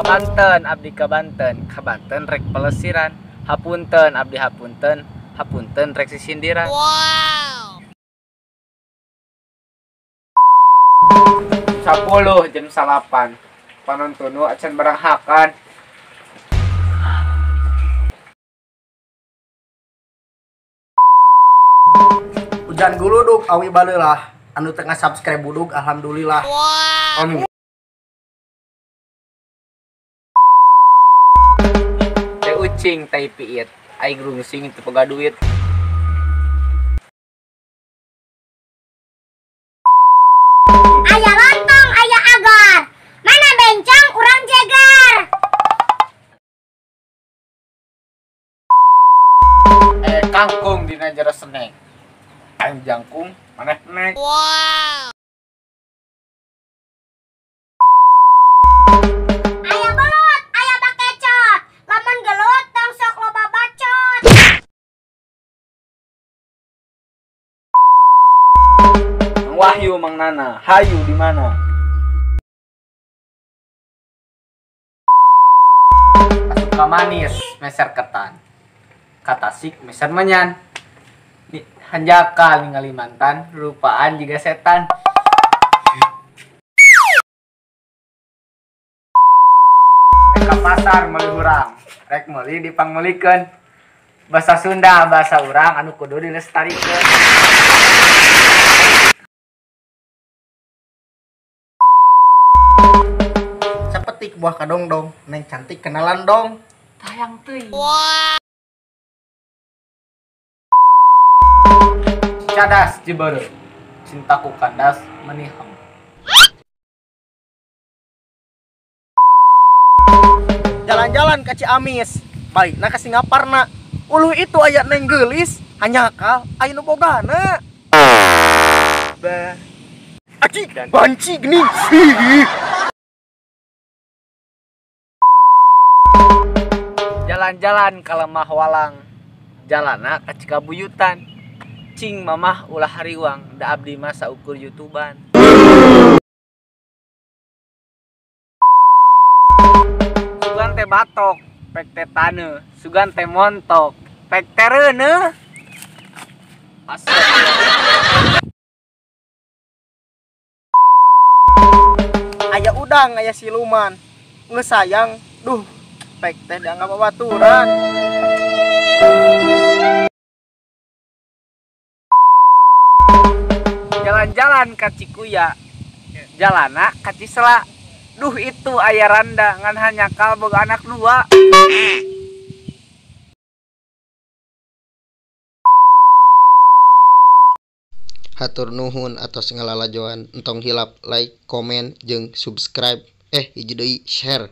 Ka Banten abdi ka Banten, ka Banten rek pelesiran. Hapunten abdi hapunten, hapunten rek sisindiran. Wow. 10 jam 9 panon tunu acan barang hakan. Hujan guludug awi baleulah, anu tengah subscribe budug alhamdulillah. Wow. Amin. Teh ucing tai piit, aing rungsing teu boga duit. Aya lontong, aya agar. Mana bencong urang jeger. Kangkung dina jero senek. Aing jangkung maneh nek. Wow. Aya belut, aya bakecot. Lamun gelut tong sok loba bacot. Mang Wahyu Mang Nana, hayu di mana? Kasuka manis meser ketan. Katasik meser menyan. Hanjakal ningali mantan, rupaan juga setan. Rek ka pasar meuli hurang, rek meuli dipangmeulikeun. Bahasa Sunda, bahasa urang anu kudu dilestarikeun. Sapetik buah kadongdong, neng cantik kenalan dong. Tayang teuing. Wow. Cadas Ciberem, cintaku kandas menihem. Jalan-jalan ke Ciamis, balikna ka Singaparna. Uluh itu aya neng geulis, hanjakal aya nu bogana. Bah. Aci, banci geuning. Jalan-jalan ka Lemah Walang, jalana ka Cikabuyutan. Cing mamah ulah hariwang, da abdi mah saukur YouTubean. Sugan teh batok, pek teh taneuh, sugan teh montok, pek teh reuneuh. Aya udang, aya siluman. Geus sayang, duh, pek teh dianggap babaturan. Jalan-jalan ka Cikuya, jalana ka Cisela. Duh itu aya randa ngan hanjakal boga anak dua. Hatur nuhun atos ngalalajoan, entong hilap like, komen, jeung subscribe, hiji deui share.